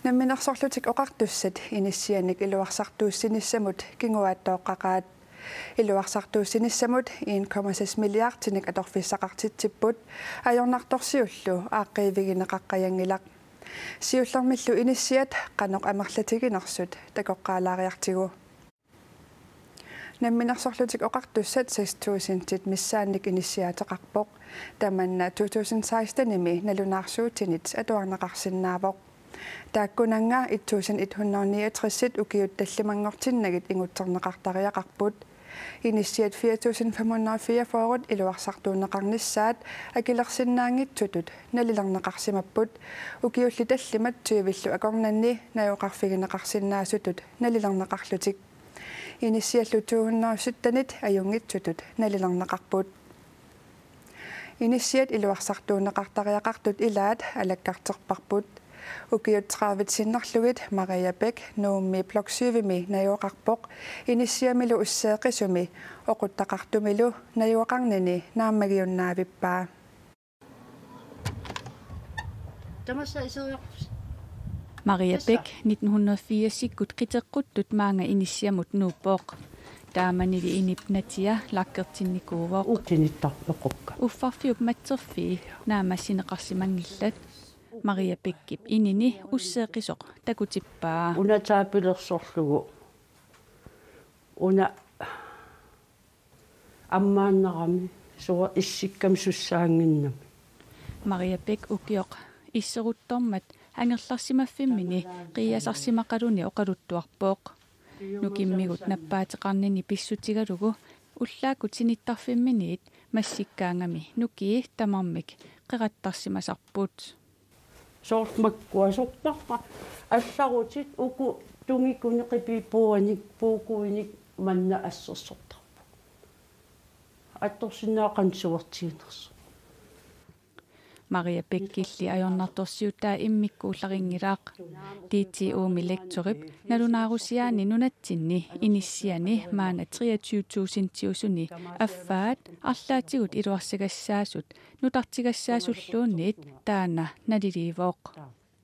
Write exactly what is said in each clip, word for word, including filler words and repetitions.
Namminersorlutik Oqartussat inissianik iluarsartuussinissamut kinguaattooqqaqaat. Iluarsartuussinissamut en komma seks milliardinik atorfissaqartitsipput, ajornartorsiullu aaqqiivigineqaqqajanngilaq. Siullermillu inissiat qanoq amerlatiginersut takoqqaalaariartigu. Namminersorlutik Oqartussat seks tusindit missaannik inissiaateqarpoq. Tamanna to tusind sekstenimi nalunaarsuutinit atuarneqarsinnaavoq. Taakkunannga et tusind et hundrede niogtres ukiut tallimanngortinnagit ingutserneqartariaqarput. Inissiat fire tusind fem hundrede fireogfyrre iluarsartuunneqarnissaat akilersinnaanngitsutut nalilerneqarsimapput. Ukiulli tallimat tyvillu akornanni najugaqarfigineqarsinnaasutut nalilerneqarlutik. Inissiallu to hundrede syttenit ajunngitsutut nalilerneqarput. Inissiat iluarsartuunneqartariaqartut ilaat alakkarterparput. Ukiut tredivet sinnerlugit Maria Bech Nuummi Blok syvimi najugaqarpoq, inissiamilu usseeqisumi oquttaqartumilu najugaqarnini naammagiunnaavippa. Tamassa iseriarpus. Maria Bech nitten hundrede firsikkut qiteqquttut maanga inissiamut nuuppoq. Taamanili inip natia lakkertinnikuuvoq. Utinittarpequkka. Uffarfiup matserfii naammassineqarsimanngillat. Maria Bechip inini usseeqisoq takutippaa. Una taapilersorlugu. Una ammaannarami suua issikkami sussaannginnami. Maria Bech ukioq isseruttormat angerlarsimaffimmini qiiasarsimaqaluni oqaluttuarpoq. Nukimmigut nappaateqarnini pissutigalugu ullaakkut sinittarfimminiit massikkaangami nukii tamarmik qerattarsimasarput. Soorlu makkua sortarpa allarutit uku tungikuni qipiippuanik puukuinik manna assersortarput. Attorsinnaaqan suertiinersoq. Maria Bechilli ajornartorsiutaa immikkuullarinngilaaq. D T U-mi lektorip nalunaarusiaani nunatsinni inissiani maanna treogtyve tusindiusuni affaat arlaatigut iluarsagassaasut nutartigassaasulluunniit taanna naliliivoq.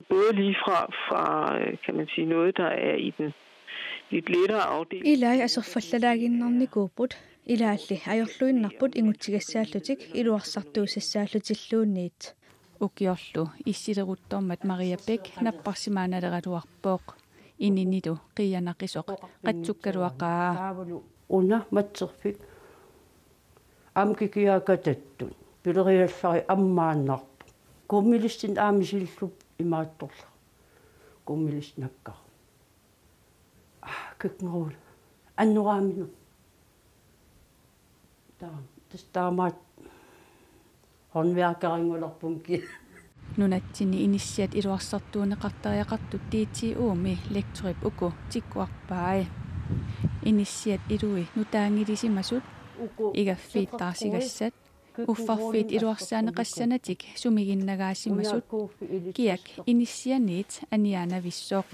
Både lige fra, fra, øh, kan man sige, noget, der er i den lidt lettere afdeling. Ilai aserfallalaaginnarnikuupput, ilaalli ajorluinnarput ingutsigassaallutik iluarsartuusassaallutilluunniit. Ukiorlu issileruttormat Maria Bech napparsimaaleraluarpoq. Ininilu qiianaqisoq qatsukkaluaqaa. Una matserfik. Aamma kikiaakatattut pileriallarit ammaannarpoq. Kummilissinnut aamma isillup imaattorlaq. Kummilissinakkaq. Ah, kikngerul. Annoraaminu. Taa, tassa taamaat håndværkerinngulerpunki. Nunatsinni inissiat iluarsartuunneqartariaqartut D T U-mi lektorip uku tikkuarpai. Inissiat ilui nutaanngilisimasut, igaffiit taarsigassat, uffarfiit iluarsaaneqassanatik sumiginnagaasimasut, kiak inissianiit aniaanavissoq.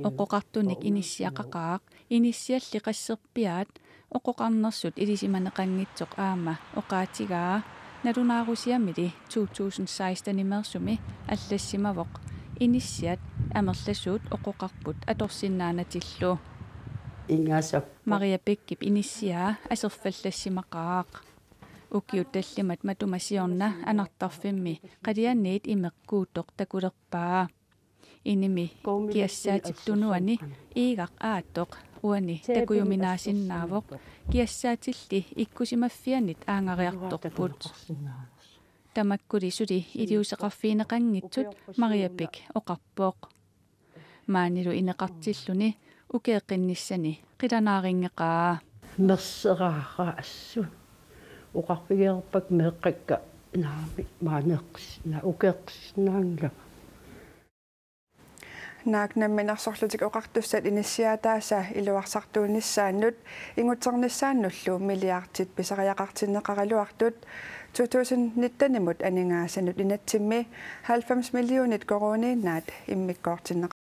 Oqoqartunik inissiaqaqaaq, inissialli qasserpiaat, oqoqarnersut ilisimaneqanngitsoq aamma oqaatigaa, nalunaarusiamili to tusind seksten-imeersumi allassimavoq inissiat amerlasuut oqoqarput atorsinnaanatillu. Ingasap. Maria Bechip inissiaa aserfallassimaqaaq. Ukiut tallimat matuma siorna anartarfimmi qalianiit imeq Kuuttoq takulerpaa. Inimi kiassaatip tunuani Iigaq Aattoq uani takujuminaarsinnaavoq, kiassaatilli ikkusimaffiannit aangariartorput. Tamakkuli suli iliuuseqarfigineqanngitsut Maria Bech oqarpoq. Maanilu ineqartilluni ukeeqqinnissani qilanaarinngeqaa. Merseraara assut. Oqarfigereerpakka meeqqakka naamik maaneeqqis-, na-, ukeeqqissinnaanngilanga. Naak Namminersorlutik Oqartussat inissiaataasa iluarsartuunissaannut ingutsernissaannullu milliardit pisariaqartinneqaraluartut to tusind nitten-imut aningaasanut inatsimmi halvfems millionit koruuniinnaat immikkoortinneqar-